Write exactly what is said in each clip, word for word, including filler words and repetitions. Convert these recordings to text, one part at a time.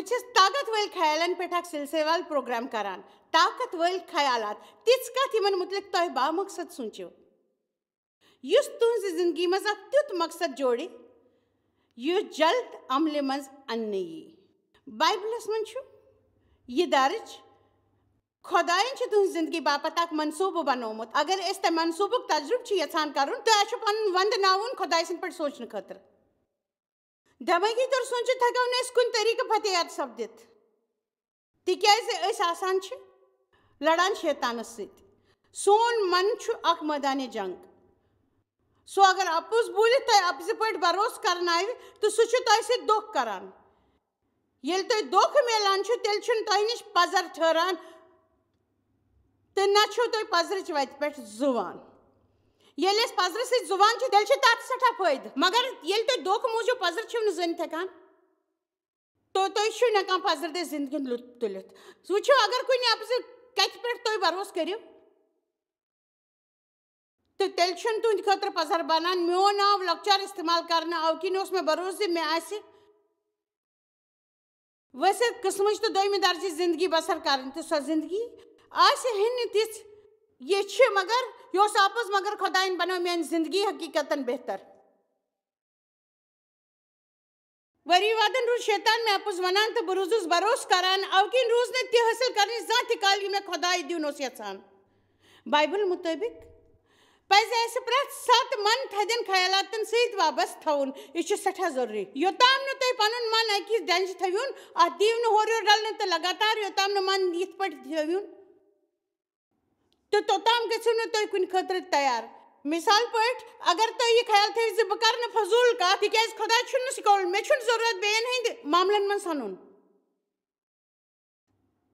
بہٕ چھَس طاقت وٲلۍ خیالن پٮ۪ٹھ اکھ سلسلہٕ وار پروگرام کران۔ طاقت وٲلۍ خیالات، تِژھ کتھ یِمن مُتعلق تۄہہِ بامقصد سوٗنٛچِو۔ یُس تُہنٛزِ زندگی منٛز اکھ تیُتھ مقصد جوڑِ، یُس جلد عملہِ منٛز اننہٕ یی۔ بایبلس منٛز چھُ یہِ درٕج، خۄدایَن چھُ تُہنٛزِ زندگی باپتھ اکھ منصوٗبہٕ بنوومُت۔ اگر أسۍ تۄہہِ منصوٗبُک تجرُبہٕ چھِ یژھان کرُن، تۄہہِ چھُ پنُن وندٕ ناوُن خۄدایہِ سٕنٛدِ پٲٹھۍ سونٛچنہٕ خٲطرٕ۔ دٮ۪مٲغی طور سوٗنٛچِتھ ہٮ۪کو نہٕ أسۍ کُنہِ طریٖقہٕ فتح یاد سپدِتھ، تِکیٛازِ أسۍ آسان چھِ لڑان شیطانس سۭتۍ۔ سون من چھُ اکھ مٲدانِ جنگ۔ سُہ اگر اپُز بوٗلِتھ تۄہہِ اپزِ پٲٹھۍ بھروسہٕ کرناوِ، تہٕ سُہ چھُ تۄہہِ سۭتۍ دھوکہٕ کران۔ ییٚلہِ تۄہہِ دھوکہٕ میلان چھُ، تیٚلہِ چھُنہٕ تۄہہِ نِش پزر ٹھہران، تہٕ نہ چھِو تُہۍ پزرٕچ وتہِ پٮ۪ٹھ زُوان۔ ییٚلہِ أسۍ پزرٕ سۭتۍ زُوان چھِ، تیٚلہِ چھِ تتھ سٮ۪ٹھاہ فٲیدٕ۔ مگر ییٚلہِ تُہۍ دھوکہٕ موٗجوٗب پزر چھِو نہٕ زٲنِتھ ہٮ۪کان، تو تُہۍ چھِو نہٕ ہٮ۪کان پزر دِتھ زندگی ہُنٛد لطف تُلِتھ۔ وٕچھِو، اگر کُنہِ اپزِ کتھِ پٮ۪ٹھ تُہۍ بھروسہٕ کٔرِو، تہٕ تیٚلہِ چھُنہٕ تُہنٛدِ خٲطرٕ پزر بنان۔ میون آو لۄکچار استعمال کرنہٕ، اَوٕ کِنۍ اوس مےٚ بھروسہٕ زِ مےٚ آسہِ ؤسِتھ قٕسمٕچ تہٕ دوٚیمہِ درجٕچ زندگی بسر کرٕنۍ، تہٕ سۄ زندگی آسہِ ہے نہٕ تِژھ یہِ چھِ، مگر یہِ اوس اپُز، مگر خۄدایَن بنٲو میٲنۍ زندگی حقیقتاً بہتر۔ ؤری وادن روٗز شیطان مےٚ اپُز ونان تہٕ بہٕ روٗزٕس بھروسہٕ کران، اَوٕ کِنۍ روٗز نہٕ تہِ حٲصِل کرنٕچ زانٛہہ تہِ کالہِ، یہِ مےٚ خۄداے دیُن اوس یژھان۔ بایبل مُطٲبِق پزِ اسہِ پرٛٮ۪تھ ساتہٕ من تھدٮ۪ن خیالاتن سۭتۍ وابستہٕ تھاوُن۔ یہِ چھُ سٮ۪ٹھاہ ضروٗری۔ یوٚتام نہٕ تُہۍ پنُن من أکِس ڈنجہِ تھٲوِوُن، اتھ دِیِو نہٕ ہورٕ یورٕ ڈلنہٕ تہٕ لگاتار یوٚتام نہٕ من یِتھ پٲٹھۍ تھٲوِوُن تہٕ توٚتام گٔژھِو نہٕ تُہۍ کُنہِ خٲطرٕ تیار۔ مثال پٲٹھۍ، اگر تُہۍ یہِ خیال تھٲوِو زِ بہٕ کرٕ نہٕ فضوٗل کتھ، تِکیازِ خۄدا چھُنہٕ سکول، مےٚ چھُنہٕ ضروٗرت بیٚین ہٕنٛدۍ معاملن منٛز سنُن۔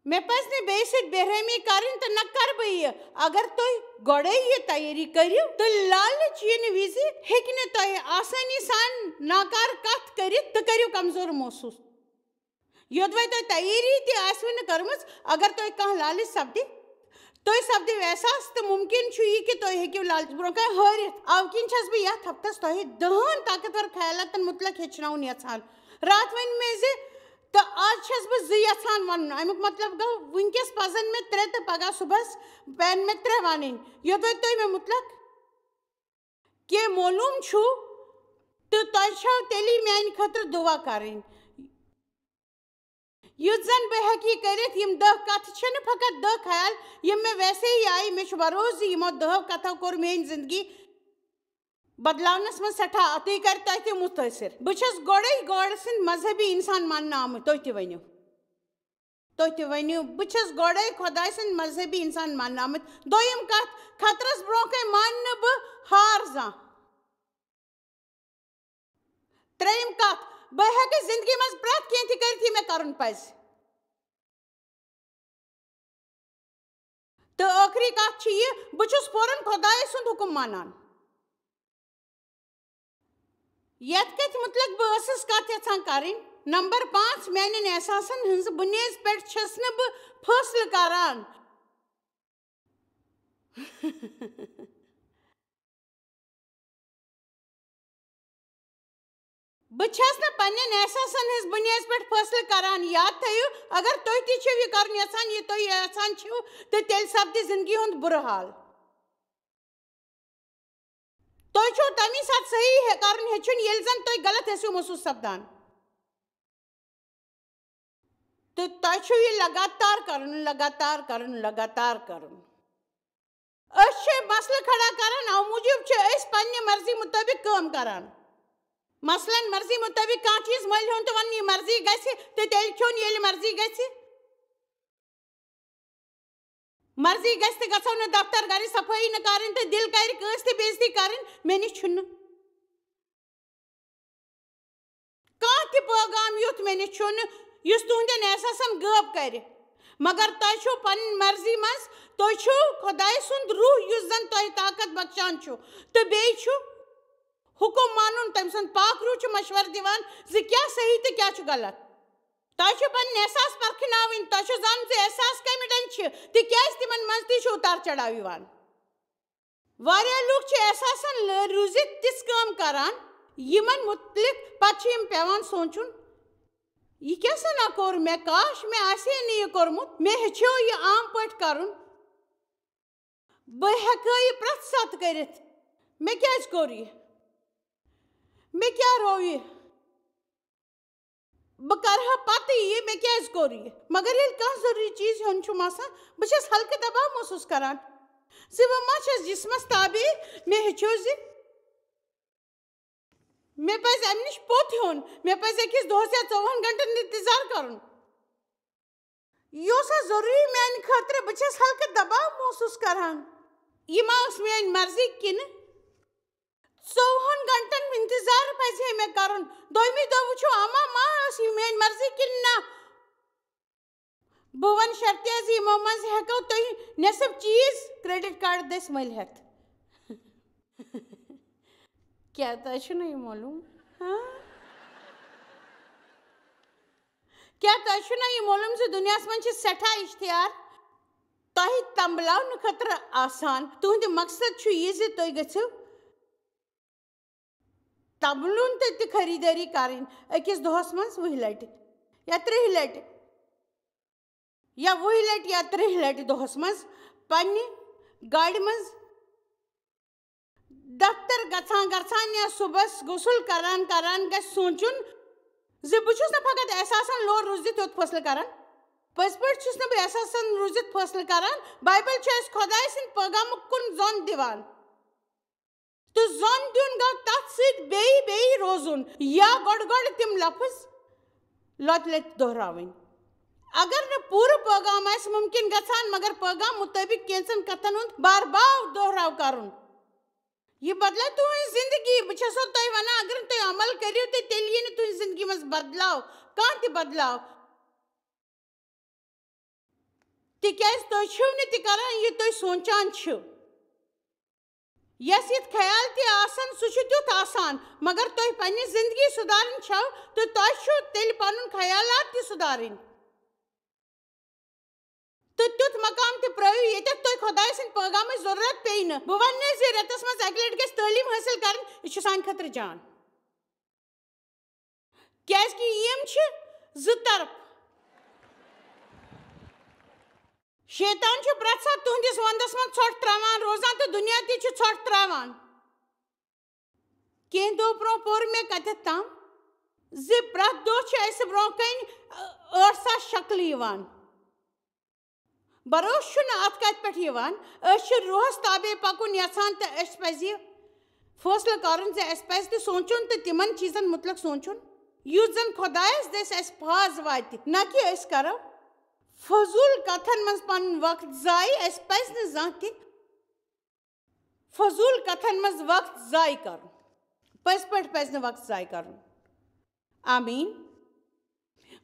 مےٚ پزِ نہٕ بیٚیہِ سۭتۍ بے رحمی کرٕنۍ تہٕ نہ کرٕ بہٕ یہِ۔ اگر تُہۍ گۄڈے یہِ تیٲری کٔرِو تہٕ لالچ یِنہٕ وِزِ ہیٚکہِ نہٕ تۄہہِ آسٲنی سان ناکار کتھ کٔرِتھ تہٕ کٔرِو کمزور محسوس۔ یوٚدوے تۄہہِ تیٲری تہِ آسِوٕ نہٕ کٔرمٕژ، اگر تۄہہِ کانٛہہ لالچ سپدِ، تُہۍ سپدِو احساس تہٕ مُمکِن چھُ یہِ کہِ تُہۍ ہیٚکِو لالچ برونٛہہ کنہِ ہٲرِتھ۔ اَوٕ کِنۍ چھَس بہٕ یَتھ ہفتس تۄہہِ دَہَن طاقتور خیالاتن مُتعلق ہیٚچھناوُن یژھان۔ راتھ ؤنۍ مےٚ زِ، تہٕ آز چھَس بہٕ زٕ یژھان وَنُن۔ اَمیُک مطلب گوٚو، وٕنکیٚس پَزَن مےٚ ترٛےٚ تہٕ پگاہ صُبحس پیٚن مےٚ ترٛےٚ وَنٕنۍ۔ یوٚدوے تُہۍ مےٚ مُتعلق کینٛہہ معلوٗم چھُو، تہٕ تۄہہِ چھَو تیٚلی میٛانہِ خٲطرٕ دُعا کَرٕنۍ۔ یُتھ زن بہٕ ہیٚکہٕ یہِ کٔرِتھ، یِم دَہ کتھٕ چھِنہٕ فقط دَہ خیال، یِم مےٚ ویسے ہی آیہِ۔ مےٚ چھُ بھروسہٕ زِ یِمو دَہو کتھو کوٚر میٛٲنۍ زندگی بدلاونس منٛز سٮ۪ٹھاہ، تہٕ یہِ کرِ تۄہہِ تہِ مُتٲثر۔ بہٕ چھَس گۄڈَے گاڈ سٕنٛدۍ مذہبی انسان ماننہٕ آمٕتۍ، تُہۍ تہِ ؤنِو۔ تُہۍ تہِ ؤنِو، بہٕ چھَس گۄڈَے خۄداے سٕنٛدۍ مذہبی انسان ماننہٕ آمٕتۍ۔ دوٚیِم کتھ، خطرس برونٛہہ کَنہِ مانہٕ نہٕ بہٕ ہار زانٛہہ۔ ترٛیٚیِم کتھ، بہٕ ہیٚکہٕ زندگی منٛز پرٛٮ۪تھ کینٛہہ تہِ کٔرِتھ، یہِ مےٚ کرُن پزِ۔ تہٕ ٲخری کتھ چھِ یہِ، بہٕ چھُس فوراً خۄدایہِ سُنٛد حُکم مانان۔ یتھ کتھِ مُتعلق بہٕ ٲسٕس کتھ یژھان کرٕنۍ، نمبر پانٛژھ، میانٮ۪ن احساسن ہٕنٛز بُنیٲدۍ پٮ۪ٹھ چھَس نہٕ بہٕ فٲصلہٕ کران۔ بہٕ چھَس نہٕ پننٮ۪ن احساسن ہٕنٛز بُنیٲدۍ پٮ۪ٹھ فٲصلہٕ کران۔ یاد تھٲیِو، اگر تُہۍ تہِ چھِو یہِ کرُن یژھان، یہِ تُہۍ یژھان چھِو، تہٕ تیٚلہِ سپدِ زندگی ہُنٛد بُرٕ حال۔ تۄہہِ چھُو تَمی ساتہٕ صحیح ہے-، کرُن ہیٚچھُن، ییٚلہِ زن تُہۍ غلط ٲسِو محسوٗس سپدان۔ تہٕ تۄہہِ چھُو یہِ لگاتار کرُن، لگاتار کرُن، لگاتار کرُن۔ أسۍ چھِ مسلہٕ کھڑا کران، اَمہِ موٗجوٗب چھِ أسۍ پننہِ مرضی مُطٲبِق کٲم کران۔ مثلاً، مرضی مُطٲبِق کانٛہہ چیٖز مٔلۍ ہیوٚن تہٕ وَنُن، "یہِ مرضی گژھِ"، تہٕ تیٚلہِ کھیوٚن، ییٚلہِ مرضی گژھِ۔ مرضی گژھِ تہٕ گژھو نہٕ دفتر، گرٕچ صفٲیی نہٕ کرٕنۍ تہٕ دِل کرِ کٲنٛسہِ تہِ بے عزتی کرٕنۍ، مےٚ نِش چھُنہٕ کانٛہہ تہِ پٲغام یُتھ مےٚ نِش چھُنہٕ، یُس تُہنٛدٮ۪ن احساسن غٲب کرِ۔ مگر تۄہہِ چھُو پنٕنۍ مرضی منٛز، تُہۍ چھِو خۄدایہِ سُنٛد روح، یُس زن تۄہہِ طاقت بخشان چھُ، تہٕ بیٚیہِ چھُ حُکم مانُن۔ تٔمۍ سُنٛد پاک روح چھُ مشورٕ دِوان زِ کیٛاہ صحیح تہٕ کیٛاہ چھُ غلط۔ تۄہہِ چھُ پنٕنۍ احساس پرکھناوٕنۍ۔ تۄہہِ چھُو زانُن زِ احساس کَمہِ ڈنٛگہِ چھِ، تِکیٛازِ تِمن منٛز تہِ چھُ اُتار چڑاو یِوان۔ واریاہ لوٗکھ چھِ احساسن لٲرۍ روٗزِتھ تِژھ کٲم کران، یِمن مُتعلِق پتہٕ چھُ یِم پٮ۪وان سونٛچُن، یہِ کیٛاہ سنا کوٚر مےٚ؟ کاش مےٚ آسہِ ہے نہٕ یہِ کوٚرمُت، مےٚ ہیٚچھو یہِ عام پٲٹھۍ کرُن۔ بہٕ ہیٚکہٕ ہا یہِ پرٛٮ۪تھ ساتہٕ کٔرِتھ۔ مےٚ کیٛازِ کوٚر یہِ؟ مےٚ کیٛاہ روو یہِ؟ بہٕ کرٕ ہا پتہٕ یہِ، مےٚ کیٛازِ کوٚر یہِ؟ مگر ییٚلہِ کانٛہہ ضروٗری چیٖز ہیوٚن چھُم آسان، بہٕ چھَس ہلکہٕ دباو محسوٗس کران زِ بہٕ ما چھَس جسمس تابع۔ مےٚ ہیٚچھو زِ مےٚ پزِ امہِ نِش پوٚت ہیوٚن، مےٚ پزِ أکِس دۄہس یا ژوٚوُہن گنٹن انتظار کرُن۔ یہِ اوسا ضروٗری میانہِ خٲطرٕ؟ بہٕ چھَس ہلکہٕ دباو محسوٗس کران۔ یہِ ما ٲس میٲنۍ مرضی کِنہٕ ژوٚوُہن گنٹن انتظار پزِ ہے مےٚ کرُن؟ دوٚیمہِ دۄہ وٕچھو اما ما ٲس یہِ میٲنۍ مرضی کِنہٕ نہ۔ بہٕ ونہٕ شرطیہ زِ یِمو منٛز ہیٚکو تُہۍ نٮ۪صٕف چیٖز credit card دٔسۍ مٔلۍ ہٮ۪تھ۔ کیٛاہ تۄہہِ چھُو نہٕ یہِ معلوٗم؟ ہاں؟ کیٛاہ تۄہہِ چھُو نہ یہِ معلوٗم زِ دُنیاہَس منٛز چھِ سٮ۪ٹھاہ اِشتِہار تۄہہِ تنبلاونہٕ خٲطرٕ آسان؟ تُہُنٛد مقصد چھُ یہِ زِ تُہۍ گٔژھِو تنبلُن تہٕ تہِ خریٖدٲری کَرٕنۍ أکِس دۄہَس منٛز وُہہِ لَٹہِ یا ترٛہہِ لَٹہِ۔ یا وُہہِ لَٹہِ یا ترٛہہِ لَٹہِ دۄہَس منٛز پنٛنہِ گاڑِ منٛز دفتر گژھان گژھان یا صُبحَس غسل کران کران گژھِ سونٛچُن زِ بہٕ چھُس نہٕ فقط احساسن لور روٗزِتھ یوت فٲصلہٕ کران، پٔزۍ پٲٹھۍ چھُس نہٕ بہٕ احساسن روٗزِتھ فٲصلہٕ کران۔ بایبل چھُ اَسہِ خۄداے سٕنٛدِ پٲغامُک کُن زۄن دِوان۔ تہٕ زۄن دیُن گوٚو تَتھ سۭتۍ بیٚیہِ بیٚیہِ روزُن یا گۄڈٕ گۄڈٕ تِم لفظ لۄتہِ لۄتہِ دۄہراوٕنۍ۔ اگر نہٕ پوٗرٕ پٲغام آسہِ مُمکِن گژھان، مگر پٲغام مُطٲبِق کینٛژن کتھن ہُنٛد بار بار دۄہراو کرُن، یہِ بدلایہِ تُہٕنٛز زندگی۔ بہٕ چھَسو تۄہہِ وَنان، اگر نہٕ تُہۍ عمل کٔرِو، تہٕ تیٚلہِ یی نہٕ تُہٕنٛزِ زندگی منٛز بدلاو، کانٛہہ تہِ بدلاو۔ تِکیٛازِ تُہۍ چھِو نہٕ تہِ کران، یہِ تُہۍ سونٛچان چھِو۔ یَس یِتھ خیال تہِ آسَن، سُہ چھُ تیُتھ آسان، مگر تُہۍ پنٛنہِ زندگی سُدھارٕنۍ چھَو، تہٕ تۄہہِ چھُ تیٚلہِ پنُن خیالات تہِ سُدھارٕنۍ۔ تہٕ تیُتھ مقام تہِ پرٛٲوِو، ییٚتٮ۪تھ تۄہہِ خۄداے سٕنٛدِ پٲغامٕچ ضروٗرت پیٚیہِ نہٕ۔ بہٕ وَنہٕ نہٕ زِ رٮ۪تَس منٛز اَکہِ لَٹہِ گژھِ تعلیٖم حٲصِل کَرٕنۍ، یہِ چھُ سانہِ خٲطرٕ جان۔ کیٛازِکہِ یِم چھِ زٕ طرف۔ شیطان چھُ پرٛٮ۪تھ ساتہٕ تُہٕنٛدِس وَنٛدَس منٛز ژھۄٹھ ترٛاوان روزان تہٕ دُنیا تہِ چھُ ژھۄٹھ ترٛاوان۔ کینٛہہ دۄہ برٛونٛہہ پوٚر مےٚ کَتٮ۪تھ تام زِ پرٛٮ۪تھ دۄہ چھِ اَسہِ برٛونٛہہ کَنہِ ٲٹھ ساس شکلہٕ یِوان۔ بھروسہٕ چھُنہٕ اَتھ کَتھِ پٮ۪ٹھ یِوان۔ أسۍ چھِ روحَس تابع پَکُن یَژھان تہٕ اَسہِ پَزِ یہِ فٲصلہٕ کَرُن زِ اَسہِ پَزِ تہِ سونٛچُن تہٕ تِمَن چیٖزَن مُتعلِق سونٛچُن، یُتھ زَن خۄدایَس دٔسۍ اَسہِ فاض واتہِ، نہ کہِ أسۍ کَرو فضوٗل کَتھَن منٛز پَنُن وقت ضایع۔ اَسہِ پَزِ نہٕ زانٛہہ تہِ فضوٗل کتھن منٛز وقت ضایع کرُن۔ پٔزۍ پٲٹھۍ پزِ نہٕ وقت ضایع کرُن۔ آمین۔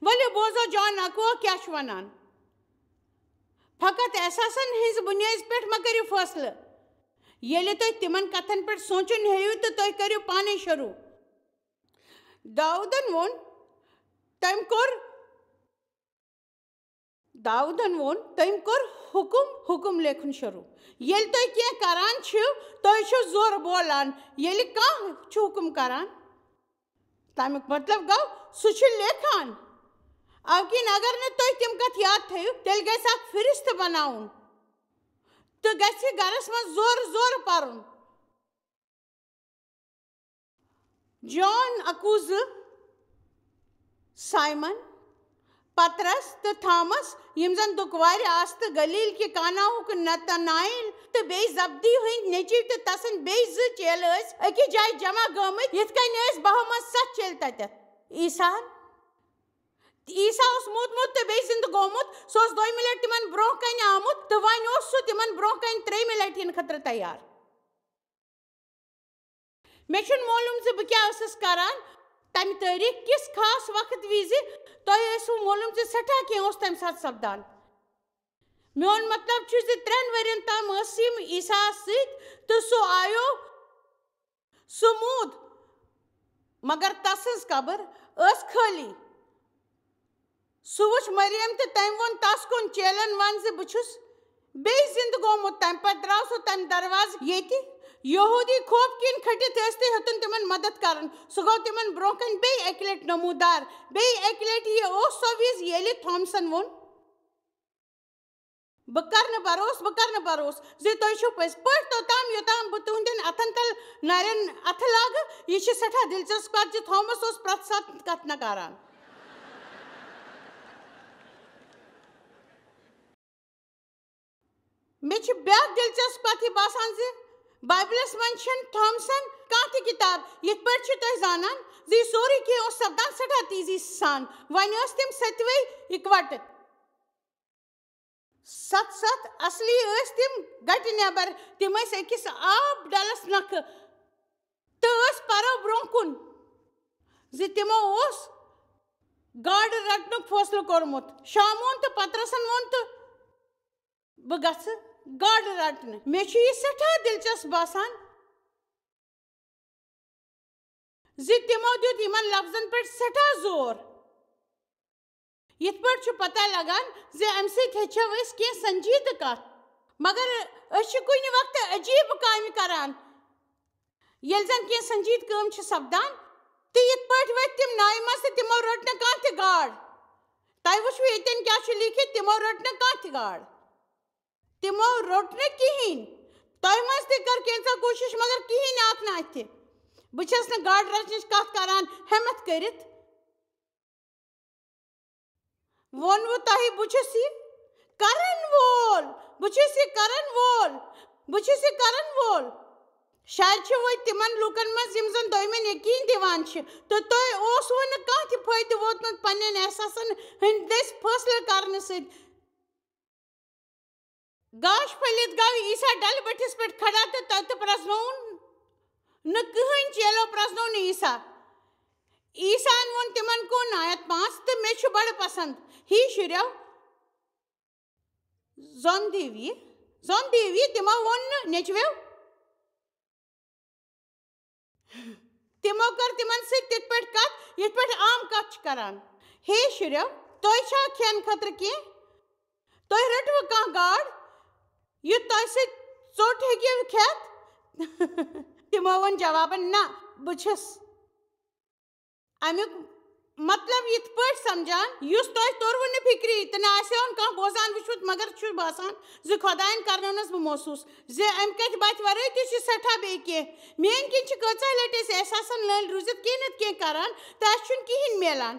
ؤلِو بوزو جان اکوہ کیٛاہ چھُ ونان۔ فقط احساسن ہٕنٛزِ بُنیٲدِ پٮ۪ٹھ مہ کٔرِو فٲصلہٕ۔ ییٚلہِ تُہۍ تِمن کتھن پٮ۪ٹھ سونٛچُن ہیٚیِو تہٕ تُہۍ کٔرِو پانے شروع۔ داؤدن ووٚن، تٔمۍ کوٚر داؤدن ووٚن، تٔمۍ کوٚر حُکُم، حُکُم لیکھُن شروٗع۔ ییٚلہِ تُہۍ کینٛہہ کران چھِو، تُہۍ چھِو زورٕ بولان۔ ییٚلہِ کانٛہہ چھُ حُکُم کران، تَمیُک مطلب گوٚو، سُہ چھُ لیکھان۔ اَوٕ کِنۍ اگر نہٕ تُہۍ تِم کتھ یاد تھٲیِو، تیٚلہِ گژھِ اکھ فہرست بناوُن تہٕ گژھِ گرس منٛز زورٕ زورٕ پرُن۔ جان اکوزٕ، سایمن، پطرس تہٕ تھامس، یِم زن دُکوارِ آستہٕ گلیل کہِ کاناہُک نتنائیل تہٕ بیٚیہِ زبدی ہٕنٛدۍ نیٚچِوۍ تہٕ تسٕنٛدۍ بیٚیہِ زٕ چیلہٕ ٲسۍ، أکِس جایہِ جمع گٲمٕتۍ۔ یِتھ کٔنۍ ٲسۍ بَہو منٛز ستھ چیلہٕ تتٮ۪تھ۔ عیسیٰ ہن، عیسیٰ اوس موٗدمُت تہٕ بیٚیہِ زِندٕ گوٚمُت۔ سُہ اوس دوٚیمہِ لٹہِ تِمن برٛونٛہہ کنہِ آمُت تہٕ وۄنۍ اوس سُہ تِمن برٛونٛہہ کنہِ ترٛیٚیمہِ لٹہِ یِنہٕ خٲطرٕ تیار۔ مےٚ چھُنہٕ معلوم زِ بہٕ کیٛاہ ٲسٕس کران۔ تَمہِ تٲریٖخ کِس خاص وقت وِزِ تۄہہِ ٲسوٕ معلوم زِ سٮ۪ٹھاہ کینٛہہ اوس تَمہِ ساتہٕ سپدان۔ میون مطلب چھُ زِ ترٛٮ۪ن ؤرین تام ٲسۍ یِم عیسیٰ ہَس سۭتۍ تہٕ سُہ آیو، سُہ موٗد، مگر تسٕنٛز قبر ٲس خٲلی۔ سُہ وُچھ مریم تہٕ تٔمۍ ووٚن تس کُن، چیلن ون زِ بہٕ چھُس بیٚیہِ زِندٕ گوٚمُت۔ تَمہِ پتہٕ درٛاو سُہ تَمہِ دروازٕ ییٚتہِ یہودی خوف کِنۍ کھٔٹِتھ ٲسۍ تہٕ ہیوٚتُن تِمن مدد کرُن۔ سُہ گوٚو تِمن برونٛہہ کنہِ بیٚیہِ اکہِ لٹہِ نمودار۔ بیٚیہِ اکہِ لٹہِ یہِ اوس سۄ وِز ییٚلہِ تھامسن ووٚن، "بہٕ کرٕ نہٕ بھروسہٕ، بہٕ کرٕ نہٕ بھروسہٕ زِ تُہۍ چھِو پٔزۍ پٲٹھۍ توٚتام، یوٚتام بہٕ تُہنٛدٮ۪ن اتھن تل نرٮ۪ن اتھٕ لاگہٕ۔" یہِ چھِ سٮ۪ٹھاہ دلچسپ کتھ زِ تھامس اوس پرٛٮ۪تھ ساتہٕ کتھ نکاران۔ مےٚ چھِ بیٛاکھ دلچسپ کتھ یہِ باسان زِ بائبلس منٛز چھِنہٕ تھامسن کانٛہہ تہِ کتاب، یِتھ پٲٹھۍ چھِ تُہۍ زانان زِ یہِ سورُے کینٛہہ اوس سپدان سٮ۪ٹھاہ تیزی سان۔ وۄنۍ ٲسۍ تِم سٔتوے اِکوٹہٕ۔ ستھ ستھ اصلی ٲسۍ تِم گٹہِ نٮ۪بر۔ تِم ٲسۍ أکِس آب ڈلس نکھٕ تہٕ ٲسۍ پرو برونٛہہ کُن زِ تِمو اوس گاڈٕ رٹنُک فٲصلہٕ کوٚرمُت۔ شامون تہٕ پطرسن ووٚن تہٕ بہٕ گژھٕ گاڈٕ رٹنہِ۔ مےٚ چھُ یہِ سٮ۪ٹھاہ دلچسپ باسان زِ تِمو دیُت یِمن لفظن پٮ۪ٹھ سٮ۪ٹھاہ زور۔ یِتھ پٲٹھۍ چھُ پتہ لگان زِ امہِ سۭتۍ ہیٚچھو أسۍ کینٛہہ سنجیدٕ کتھ، مگر أسۍ چھِ کُنہِ وقتہٕ عجیب کامہِ کران۔ ییٚلہِ زن کینٛہہ سنجیدٕ کٲم چھِ سپدان تہٕ یِتھ پٲٹھۍ ؤتھۍ تِم ناوِ منٛز تہٕ تِمو رٔٹ نہٕ کانٛہہ تہِ گاڈ۔ تۄہہِ وٕچھِو ییٚتٮ۪ن کیٛاہ چھُ لیٖکھِتھ، تِمو رٔٹ نہٕ کانٛہہ تہِ گاڈ۔ تِمو روٚٹ نہٕ کِہیٖنۍ۔ تۄہہِ منٛز تہِ کٔر کینٛژھا کوٗشِش، مگر کِہیٖنۍ آکھ نہٕ اَتھِ۔ بہٕ چھَس نہٕ گاڈٕ رَچنٕچ کَتھ کَران ہٮ۪مَتھ کٔرِتھ۔ ووٚنوُ تۄہہِ، بہٕ چھُس یہِ کَرَن وول، بہٕ چھُس یہِ کَرَن وول، بہٕ چھُس یہِ کَرَن وول۔ شاید چھِ وۄنۍ تِمَن لوٗکَن منٛز یِم زَن دوٚیمٮ۪ن یقیٖن دِوان چھِ، تہٕ تۄہہِ اوسوُ نہٕ کانٛہہ تہِ فٲیدٕ ووتمُت پنٛنٮ۪ن احساسَن ہٕنٛدۍ دٔسۍ فٲصلہٕ کَرنہٕ سۭتۍ۔ گاش پھٔلِتھ گوٚو عیسیٰ ڈلہٕ بٔٹھِس پٮ۪ٹھ کھڑا تہٕ تَتہِ پرٛزنووُن نہٕ کٕہٕنۍ چیلو پرٛزنوو نہٕ عیسیٰ۔ عیسیٰ ہن ووٚن تِمن کُن، آیت پانٛژھ، تہٕ مےٚ چھُ بڑٕ پسند۔ ہی شُرٮ۪و، زۄن دِیِو یہِ، زۄن دِیِو یہِ، تِمو ووٚن نہٕ، نیٚچوٮ۪و۔ تِمو کٔر تِمن سۭتۍ تِتھ پٲٹھۍ کتھ، یِتھ پٲٹھۍ عام کتھ چھِ کران۔ ہے شُرٮ۪و، تۄہہِ چھا کھٮ۪ن خٲطرٕ کینٛہہ؟ تۄہہِ رٔٹوٕ کانٛہہ گاڈ، یُتھ تۄہہِ سۭتۍ ژوٚٹ ہیٚکِو کھٮ۪تھ؟ تِمو ووٚن جوابن، نہ، بہٕ چھُس اَمیُک مطلب یِتھ پٲٹھۍ سمجھان، یُس تۄہہِ توٚروٕ نہٕ فِکری تہٕ نہ آسیون کانٛہہ بوزان وٕچھمُت، مگر چھُ باسان زِ خۄدایَن کرنٲونَس بہٕ محسوٗس زِ اَمہِ کَتھِ باتھِ ورٲے تہِ چھِ سٮ۪ٹھاہ بیٚیہِ کینٛہہ۔ میٛٲنۍ کِنۍ چھِ کۭژاہ لَٹہِ أسۍ احساسَن لٲلۍ روٗزِتھ کینٛہہ نَتہٕ کینٛہہ کران تہٕ اَسہِ چھُنہٕ کِہیٖنۍ میلان،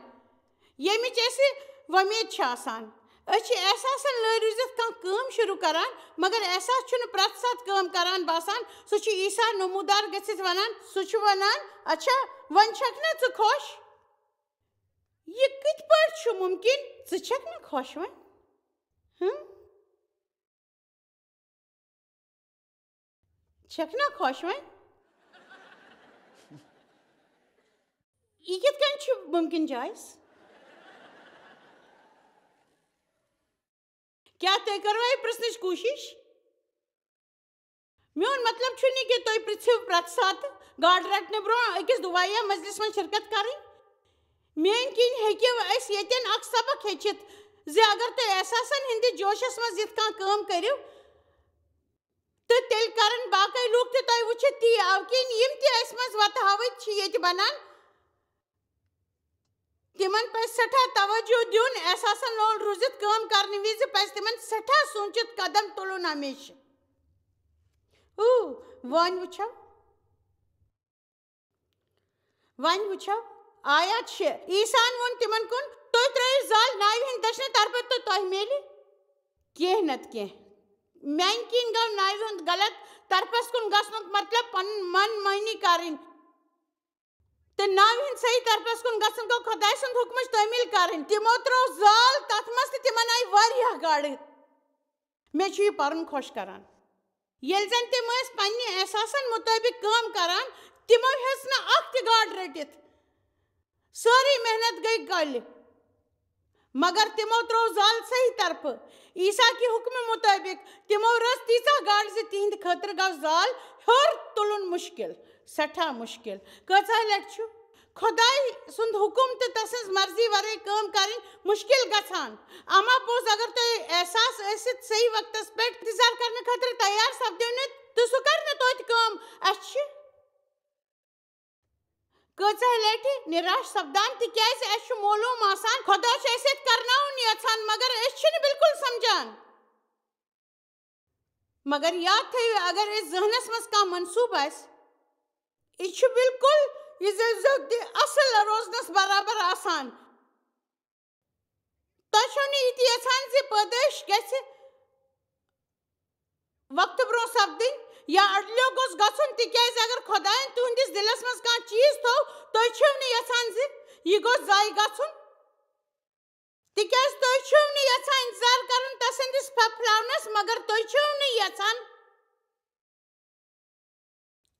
ییٚمِچ اَسہِ وۄمید چھِ آسان۔ أسۍ چھِ احساسَن لٲلۍ روٗزِتھ کانٛہہ کٲم شروٗع کران، مگر احساس چھُنہٕ پرٛٮ۪تھ ساتہٕ کٲم کران باسان۔ سُہ چھُ عیسیٰ نموٗدار گٔژھِتھ وَنان، سُہ چھُ وَنان، اچھا، وۄنۍ چھَکھ نہ ژٕ خۄش؟ یہِ کِتھ پٲٹھۍ چھُ مُمکِن؟ ژٕ چھَکھ نہ خۄش وۄنۍ؟ ہٕم؟ چھَکھ نہ خۄش وۄنۍ؟ یہِ کِتھ کٔنۍ چھُ مُمکِن، جایس؟ کیٛاہ تُہۍ کٔروا یہِ پرٛژھنٕچ کوٗشِش؟ میون مطلب چھُنہٕ یہِ کہِ تُہۍ پرٛژھِو پرٛٮ۪تھ ساتہٕ گاڈٕ رٹنہٕ برٛونٛہہ أکِس دُعایہ مجلس منٛز شرکت کرٕنۍ۔ میٛٲنۍ کِنۍ ہیٚکِو أسۍ ییٚتٮ۪ن اکھ سبق ہیٚچھِتھ زِ اگر تُہۍ احساسن ہٕنٛدِس جوشس منٛز یِتھ کانٛہہ کٲم کٔرِو، تہٕ تیٚلہِ کرن باقٕے لوٗکھ تہِ تۄہہِ وٕچھِتھ تی۔ اَوٕ کِنۍ یِم تہِ اَسہِ منٛز وتہٕ ہاوٕتۍ چھِ ییٚتہِ بنان، تِمن پزِ سٮ۪ٹھاہ توجہ دیُن۔ احساسن لول روٗزِتھ کٲم کرنہٕ وِزِ پزِ تِمن سٮ۪ٹھاہ سوٗنچِتھ قدم تُلُن ہمیشہٕ۔ او، وۄنۍ وٕچھو، وۄنۍ وٕچھو، آیات شےٚ۔ عیسیٰ ہن ووٚن تِمن کُن، "تُہۍ ترٲیِو زال ناوِ ہٕنٛدِ دٔچھنہِ طرفہٕ تہٕ تۄہہِ میلہِ کینٛہہ نتہٕ کینٛہہ۔" میانہِ کِنۍ گوٚو ناوِ ہُنٛد غلط طرفس کُن گژھنُک مطلب پنُن من مٲنی کرٕنۍ۔ تہٕ ناوِ ہٕنٛدِ صحیح طرفس کُن گژھُن گوٚو خۄداے سُنٛد حُکمٕچ تعمیٖل کرٕنۍ۔ تِمو ترٛوو زال تتھ منٛز تہٕ تِمن آیہِ واریاہ گاڈٕ۔ مےٚ چھُ یہِ پرُن خۄش کران۔ ییٚلہِ زن تِم ٲسۍ پننہِ احساسن مُطٲبِق کٲم کران، تِمو ہیٚژ نہٕ اکھ تہِ گاڈ رٔٹِتھ۔ سٲرٕے محنت گٔے کۄلہِ۔ مگر تِمو ترٛوو زال صحیح طرفہٕ۔ عیسیٰ کہِ حُکمہٕ مُطٲبِق تِمو رٔژھ تیٖژاہ گاڈٕ زِ تِہنٛدِ خٲطرٕ گوٚو زال ہیوٚر تُلُن مُشکِل، سٮ۪ٹھاہ مُشکِل۔ کۭژاہ لٹہِ چھُ خۄداے سُنٛد حُکم تہٕ تسٕنٛز مرضی ورٲے کٲم کرٕنۍ مُشکِل گژھان۔ اما پوٚز، اگر تُہۍ احساس ٲسِتھ صحیح وقتس پٮ۪ٹھ انتظار کرنہٕ خٲطرٕ تیار سپدِو نہٕ، تہٕ سُہ کَرِ نہٕ توتہِ کٲم۔ اَسہِ چھِ کۭژاہ لَٹہِ نِراش سَپدان، تِکیٛازِ اَسہِ چھُ معلوٗم آسان، خۄدا چھُ اَسہِ سۭتۍ کَرناوُن یَژھان، مگر أسۍ چھِنہٕ بِلکُل سَمجھان۔ مگر یاد تھٲیِو، اگر أسۍ ذہنَس منٛز کانٛہہ منصوٗبہٕ آسہِ، یہِ چھُ بِلکُل یہِ زَن زَن تہِ اَصٕل روزنَس برابر آسان۔ تۄہہِ چھَو نہٕ یہِ تہِ یَژھان زِ پٲدٲیِش گژھِ وقتہٕ برٛونٛہہ سپدٕنۍ یا اَڑلیو گوٚژھ گژھُن، تِکیٛازِ اگر خۄدایَن تُہٕنٛدِس دِلَس منٛز کانٛہہ چیٖز تھوٚو، تُہۍ چھِو نہٕ یَژھان زِ یہِ گوٚژھ ضایع گژھُن، تِکیٛازِ تُہۍ چھِو نہٕ یَژھان اِنتظار کَرُن تَسٕنٛدِس پھۄپھلاونَس، مگر تُہۍ چھِو نہٕ یَژھان،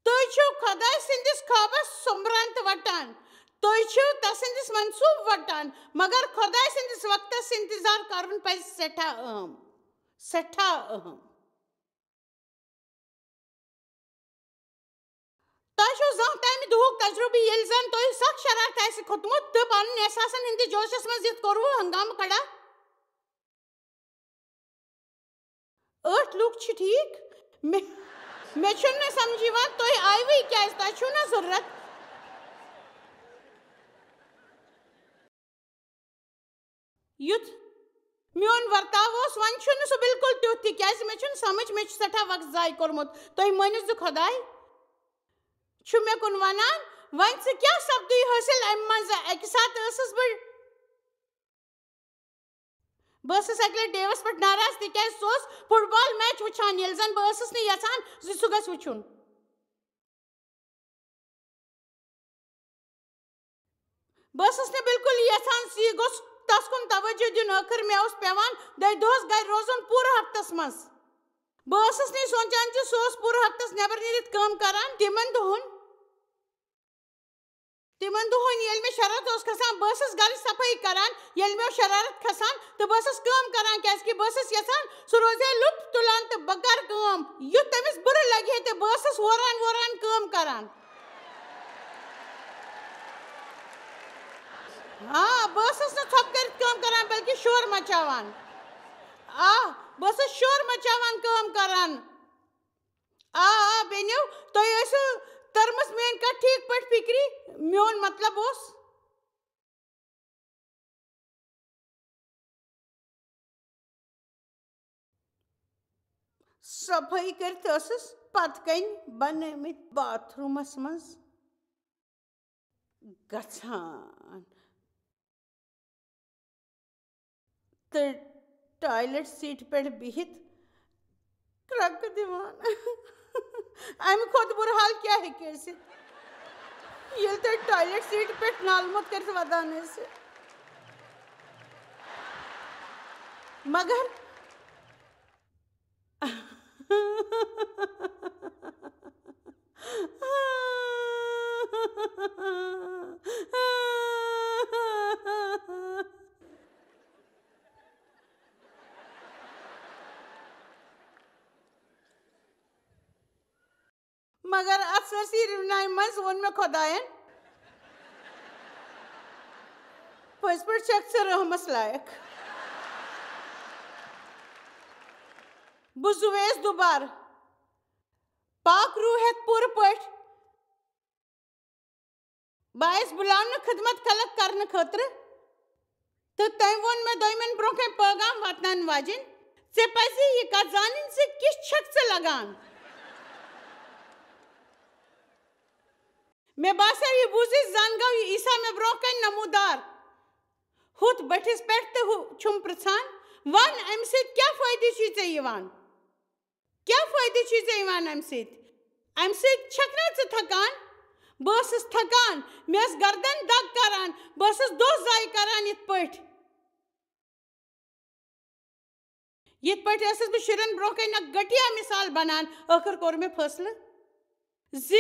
تُہۍ چھِو خۄداے سٕنٛدِس خوابَس سوٚمبران تہٕ وَٹان، تُہۍ چھِو تَسٕنٛدِس منصوٗبہٕ وَٹان، مگر خۄداے سٕنٛدِس وقتَس اِنتظار کَرُن پَزِ سٮ۪ٹھاہ اہم، سٮ۪ٹھاہ اہم۔ تۄہہِ چھُو زانٛہہ تَمہِ دۄہُک تجرُبہٕ، ییٚلہِ زَن تۄہہِ سخ شرارت آسہِ کھوٚتمُت تہٕ پنٕنۍ احساسَن ہٕنٛدِس جوشَس منٛز یِتھ کوٚروٕ ہنگامہٕ کھڑا؟ ٲٹھ لوٗکھ چھِ ٹھیٖک۔ مےٚ، مےٚ چھُنہٕ نہٕ سمجھ یِوان، تُہۍ آیوٕے کیٛازِ؟ تۄہہِ چھُو نا ضروٗرت؟ یُتھ میون ورتاو اوس، وۄنۍ چھُنہٕ سُہ بالکل تیُتھ تہِ، کیٛازِ مےٚ چھُنہٕ سمجھ، مےٚ چھُ سٮ۪ٹھاہ وقت ضایع کوٚرمُت۔ تُہۍ مٲنِو زِ خۄداے چھُ مےٚ کُن وَنان، وۄنۍ ژٕ کیٛاہ سپدُے حٲصِل اَمہِ منٛزٕ؟ اَکہِ ساتہٕ ٲسٕس بہٕ، بہٕ ٲسٕس اَکہِ لَٹہِ ڈیوَس پٮ۪ٹھ ناراض، تِکیٛازِ سُہ اوس فُٹ بال میچ وٕچھان، ییٚلہِ زَن بہٕ ٲسٕس نہٕ یَژھان زِ سُہ گژھِ وٕچھُن۔ بہٕ ٲسٕس نہٕ بالکل یژھان زِ یہِ گوٚژھ تس کُن توجہ دیُن۔ ٲخٕر مےٚ اوس پٮ۪وان دۄیہِ دۄہس گرِ روزُن پوٗرٕ ہفتس منٛز۔ بہٕ ٲسٕس نہٕ یہِ سونٛچان زِ سُہ اوس پوٗرٕ ہفتس نٮ۪بر نیٖرِتھ کٲم کران۔ تِمن دۄہن، تِمن دۄہن ییٚلہِ مےٚ شرارت اوس کھسان، بہٕ ٲسٕس گرٕچ صفٲیی کران۔ ییٚلہِ مےٚ اوس شرارت کھسان تہٕ بہٕ ٲسٕس کٲم کران، کیازِ کہِ بہٕ ٲسٕس یژھان سُہ روزِ ہے لُطف تُلان تہٕ بہٕ کرٕ کٲم یُتھ تٔمِس بُرٕ لگہِ ہے، تہٕ بہٕ ٲسٕس ووران ووران کٲم کران۔ آ، بہٕ ٲسٕس نہٕ ژھۄپہٕ کٔرِتھ کٲم کران، بلکہِ شور مچاوان۔ آ، بہٕ ٲسٕس شور مچاوان کٲم کران۔ آ، آ، بیٚنیو، تۄہہِ ٲسِو تٔرمٕژ میٲنۍ کتھ ٹھیٖک پٲٹھۍ فِکرِ۔ میون مطلب اوس، صفٲیی کٔرِتھ ٲسٕس پتہٕ کنۍ بنٲومٕتۍ باتھ روٗمس منٛز گژھان تہٕ ٹوائلٹ سیٹ پٮ۪ٹھ بِہِتھ کرٛکہٕ دِوان۔ امہِ کھۄتہٕ بُرٕ حال کیٛاہ ہیٚکہِ ٲسِتھ، ییٚلہِ تُہۍ ٹوائلٹ سیٹ پٮ۪ٹھ نالہٕ موٚت کٔرِتھ وَدان ٲسِو؟ مگر مگر اتھ سٲرسٕے رِونایہِ منٛز ووٚن مےٚ خۄداین، پٔزۍ پٲٹھۍ چھکھ ژٕ رحمس لایق۔ بہٕ زُویس دُبارٕ۔ پاک روح ہٮ۪تھ پوٗرٕ پٲٹھۍ۔ بہٕ آیس بُلاونہٕ خدمت خلق کرنہٕ خٲطرٕ، تہٕ تٔمۍ ووٚن مےٚ دوٚیمٮ۪ن برونٛہہ کنہِ پٲغام واتناونہٕ واجِنۍ، "ژےٚ پزِ یہِ کتھ زانٕنۍ زِ کِژھ چھکھ ژٕ لگان۔" مےٚ باسیو یہِ بوٗزِتھ زن گوٚو یہِ عیسیٰ مےٚ برونٛہہ کنہِ نمودار۔ ہُتھ بٔٹھِس پٮ۪ٹھ تہٕ ہُہ چھُم پرژھان، "وَن، اَمہِ سۭتۍ کیٛاہ فٲیدٕ چھُے ژےٚ یِوان؟" کیٛاہ فٲیدٕ چھُے ژےٚ یِوان اَمہِ سۭتۍ؟ اَمہِ سۭتۍ چھَکھ نا ژٕ تھکان؟ بہٕ ٲسٕس تھکان، مےٚ ٲس گردن دگ کران، بہٕ ٲسٕس دۄہ ضایع کران یِتھ پٲٹھۍ۔ یِتھ پٲٹھۍ ٲسٕس بہٕ شُرٮ۪ن برونٛہہ کنہِ اکھ گٹیا مثال بنان۔ ٲخٕر کوٚر مےٚ فٲصلہٕ زِ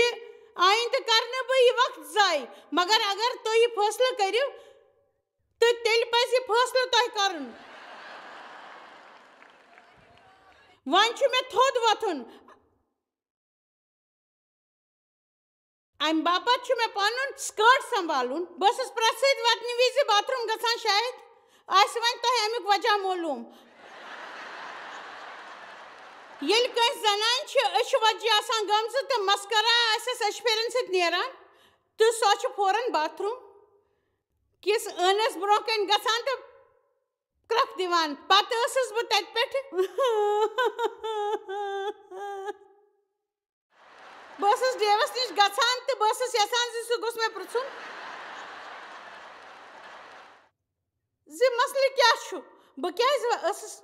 آیندٕ کرٕ نہٕ بہٕ یہِ وقت ضایع، مگر اگر تُہۍ یہِ فٲصلہٕ کٔرِو، تہٕ تیٚلہِ پزِ یہِ فٲصلہٕ تۄہہِ کرُن۔ وۄنۍ چھُ مےٚ تھوٚد وۄتھُن۔ امہِ باپتھ چھُ مےٚ پنُن سکٲرٹ سنبھالُن۔ بہٕ ٲسٕس پرٛٮ۪تھ سۭتۍ وتنہِ وِزِ باتھ روٗم گژھان، شاید آسہِ وۄنۍ تۄہہِ امیُک وجہ معلوم۔ ییٚلہِ کٲنٛسہِ زنانہِ چھِ چھِ وۄزجہِ آسان گٔمژٕ تہٕ مسکرا آسٮ۪س أچھ پھیرن سۭتۍ نیران، تہٕ سۄ چھِ فوراً باتھ روٗم کِس ٲنَس برٛونٛہہ کَنہِ گژھان تہٕ کرٛکھ دِوان۔ پتہٕ ٲسٕس بہٕ تَتہِ پٮ۪ٹھٕ۔ بہٕ ٲسٕس ڈیوَس نِش گژھان تہٕ بہٕ ٲسٕس یَژھان زِ سُہ گوٚژھ مےٚ پرٛژھُن زِ مسلہٕ کیٛاہ چھُ؟ بہٕ کیٛازِ ٲسٕس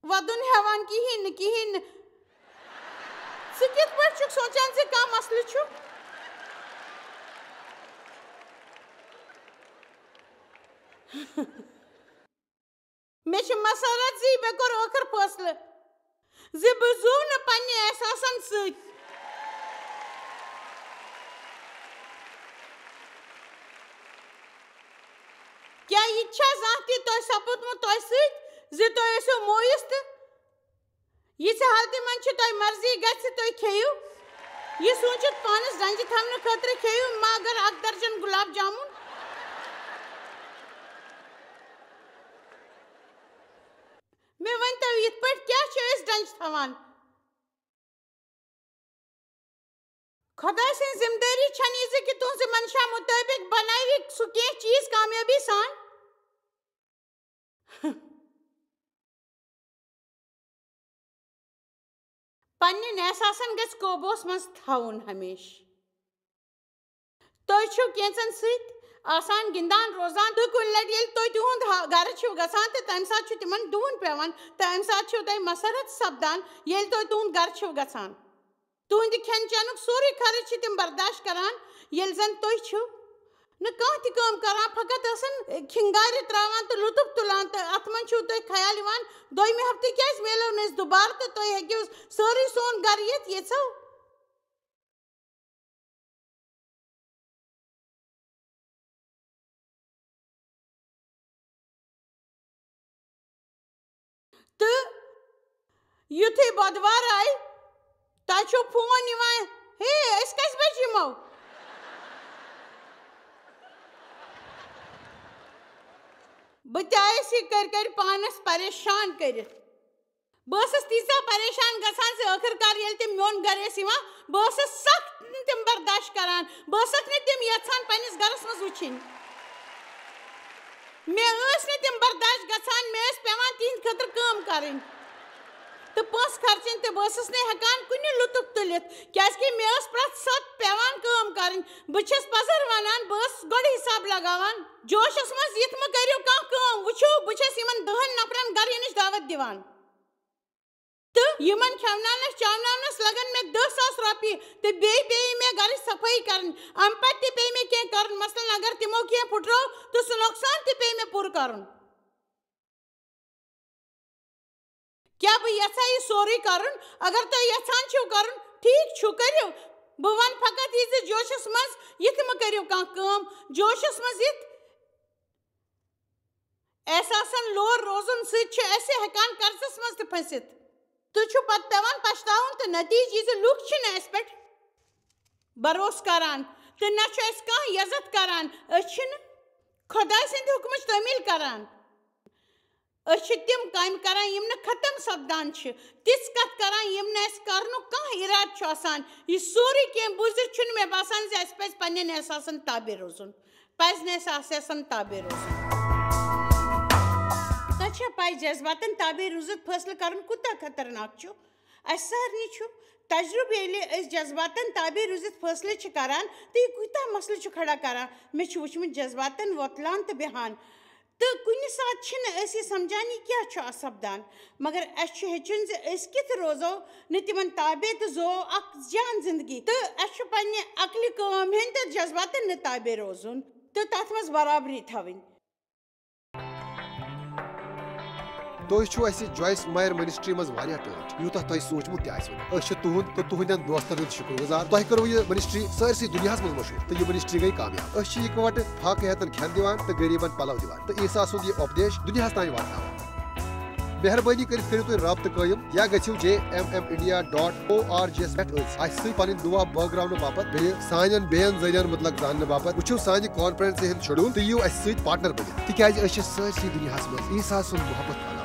وَدُن ہٮ۪وان کِہیٖنۍ نہٕ، کِہیٖنۍ نہٕ؟ ژٕ کِتھ پٲٹھۍ چھُکھ سونٛچان زِ کانٛہہ مسلہٕ چھُ؟ مےٚ چھِ مسرت زِ مےٚ کوٚر ٲخٕر فٲصلہٕ زِ بہٕ زُو نہٕ پننہِ احساسن سۭتۍ۔ کیٛاہ یہِ تہِ چھا زانٛہہ تہِ تۄہہِ سپُدمُت تۄہہِ سۭتۍ زِ تُہۍ ٲسِو مویوٗس تہٕ یِژھِ حالتہِ منٛز چھِ تۄہہِ مرضی گژھِ تُہۍ کھیٚیِو؟ یہِ سوٗنٛچِتھ پانس ڈنجہِ تھاونہٕ خٲطرٕ کھیٚیِو ما اگر اکھ درجن گُلاب جامُن؟ مےٚ ؤنۍ تو، یِتھ پٲٹھۍ کیٛاہ چھِ أسۍ ڈنجہِ تھاوان؟ خۄداے سٕنٛز ذمہٕ دٲری چھَنہٕ یہِ زِ کہِ تُہٕنٛزِ منشا مُطٲبِق بناوِ سُہ کینٛہہ چیٖز کامیٲبی سان۔ پننٮ۪ن احساسن گژھِ قوبوٗوس منٛز تھاوُن ہمیشہٕ۔ تُہۍ چھِو کینٛژن سۭتۍ آسان گِنٛدان روزان تہٕ کُنہِ لٹہِ ییٚلہِ تُہۍ تِہُنٛد ہا-، گرٕ چھِو گژھان تہٕ تمہِ ساتہٕ چھُ تِمن ڈُوُن پٮ۪وان، تمہِ ساتہٕ چھِو تۄہہِ مسرت سپدان ییٚلہِ تُہۍ تُہُنٛد گرٕ چھِو گژھان۔ تُہٕنٛدِ کھٮ۪ن چٮ۪نُک سورُے خرٕچ چھِ تِم برداش کران، ییٚلہِ زن تُہۍ چھِو نہٕ کانٛہہ تہِ کٲم کران، فقط ٲسن کھنگارِ تراوان تہٕ لطف تُلان، تہٕ اتھ منٛز چھُو تۄہہِ خیال یِوان، دوٚیمہِ ہفتہٕ کیٛازِ میلو نہٕ أسۍ دُبارٕ تہٕ تُہۍ ہیٚکِو سٲرٕے سون گرٕ یِتھ ییٚژھو؟ تہٕ یُتھُے بۄدوار آیہِ، تۄہہِ چھُو فون یِوان، "ہے، أسۍ کٔژِ بجہِ یِمو؟" بہٕ تہِ آیَس یہِ کٔرۍ کٔرۍ پانَس پریشان کٔرِتھ۔ بہٕ ٲسٕس تیٖژاہ پریشان گژھان زِ ٲخٕر کار ییٚلہِ تِم میون گرٕ ٲسۍ یِوان، بہٕ ٲسٕس سخ نہٕ تِم برداشت کران۔ بہٕ ٲسٕکھ نہٕ تِم یژھان پننِس گرس منٛز وٕچھِنۍ۔ مےٚ ٲسۍ نہٕ تِم برداشت گژھان، مےٚ ٲسۍ پٮ۪وان تِہنٛدِ خٲطرٕ کٲم کرٕنۍ تہٕ پونٛسہٕ خرچٕنۍ، تہٕ بہٕ ٲسٕس نہٕ ہٮ۪کان کُنہِ لُطُف تُلِتھ، کیازِ کہِ مےٚ ٲس پرٛٮ۪تھ ساتہٕ پٮ۪وان کٲم کرٕنۍ۔ بہٕ چھَس پزر ونان، بہٕ ٲسٕس گۄڈٕ حساب لگاوان۔ جوشس منٛز یِتھ مہٕ کٔرِو کانٛہہ کٲم۔ وٕچھِو، بہٕ چھَس یِمن دَہن نفرن گرٕ یِنٕچ دعوت دِوان۔ تہٕ یِمن کھٮ۪وناونس چاوناونس لگن مےٚ دَہ ساس رۄپیہِ تہٕ بیٚیہِ پیٚیہِ مےٚ گرٕچ صفٲیی کرٕنۍ۔ اَمہِ پتہٕ تہِ پیٚیہِ مےٚ کینٛہہ کرُن، مثلاً اگر تِمو کینٛہہ پھُٹرو تہٕ سُہ نۄقصان تہِ پیٚیہِ مےٚ پوٗرٕ کرُن۔ کیٛاہ بہٕ یژھا یہِ سورُے کرُن؟ اگر تُہۍ یژھان چھِو کرُن، ٹھیٖک چھُ، کٔرِو۔ بہٕ ونہٕ فقط یہِ زِ جوشس منٛز یِتھ مہٕ کٔرِو کانٛہہ کٲم۔ جوشس منٛز یِتھ احساسن لور روزُن سۭتۍ چھِ أسۍ ہٮ۪کان قرضس منٛز تہِ پھٔسِتھ۔ تہٕ چھُ پتہٕ پٮ۪وان پچھتاوُن تہٕ نتیجہٕ یہِ زِ لُکھ چھِنہٕ اَسہِ پٮ۪ٹھ بھروسہٕ کران تہٕ نہ چھُ اَسہِ کانٛہہ عزت کران۔ أسۍ چھِنہٕ خۄداے سٕنٛدِ حُکمٕچ تعمیٖل کران۔ أسۍ چھِ تِم کامہِ کران یِم نہٕ ختم سپدان چھِ، تِژھ کتھ کران یِم نہٕ اَسہِ کرنُک کانٛہہ اِرادٕ چھُ آسان۔ یہِ سورُے کینٛہہ بوٗزِتھ چھُنہٕ مےٚ باسان زِ اَسہِ پزِ پننٮ۪ن احساسن تابع روزُن۔ پزِ نہٕ اَسہِ احساسن تابع روزُن۔ تۄہہِ چھا پَے جذباتن تابع روٗزِتھ فٲصلہٕ کرُن کوٗتاہ خطرناک چھُ؟ اَسہِ سارنٕے چھُ تجرُبہٕ، ییٚلہِ أسۍ جذباتن تابع روٗزِتھ فٲصلہٕ چھِ کران، تہٕ یہِ کوٗتاہ مسلہٕ چھُ کھڑا کران۔ مےٚ چھُ وُچھمُت جذباتن وۄتلان تہٕ بیٚہان، تہٕ کُنہِ ساتہٕ چھِنہٕ أسۍ یہِ سمجھان یہِ کیٛاہ چھُ اَتھ سپدان، مگر اَسہِ چھُ ہیٚچھُن زِ أسۍ کِتھ روزو نہٕ تِمن تابع تہٕ زوو اکھ جان زندگی، تہٕ اَسہِ چھُ پننہِ عقلہِ کٲم ہیٚنۍ تہٕ جذباتن نہٕ تابع روزُن تہٕ تتھ منٛز برابری تھاوٕنۍ۔ تُہۍ چھِو اَسہِ جویِس مایر منسٹری منٛز واریاہ ٹٲٹھۍ، یوٗتاہ تۄہہِ سوٗنٛچمُت تہِ آسِوٕ نہٕ۔ أسۍ چھِ تُہُنٛد تہٕ تُہٕنٛدٮ۪ن دوستن ہُنٛد شُکر گُزار۔ تۄہہِ کٔروٕ یہِ منسٹری سٲرسٕے دُنیاہَس منٛز مشہوٗر، تہٕ یہِ منسٹری گٔے کامیاب۔ أسۍ چھِ یِکہٕ وٹہٕ فاقہٕ ہیتن کھٮ۪ن دِوان تہٕ غریٖبن پلو دِوان، تہٕ عیسیٰ سُنٛد یہِ اُپدیش دُنیاہَس تام واتناوان۔ مہربٲنی کٔرِتھ کٔرِو تُہۍ رابطہٕ قٲیِم یا گٔژھِو J M M India dot O R G یَس پٮ۪ٹھ أسۍ اَسہِ سۭتۍ پنٕنۍ دُعا بٲگراونہٕ باپتھ بیٚیہِ سانٮ۪ن بیٚین ذٔریعن مُتلق زاننہٕ باپتھ۔ وٕچھِو سانہِ کانفرنسہِ ہُنٛد شیڈول تہٕ یِیِو اَسہِ سۭتۍ پارٹنر بٔنِتھ، تِکیازِ أسۍ چھِ سٲرسٕے دُنیاہَس منٛز عیسیٰ سُنٛد محبت پھٔہلاوان۔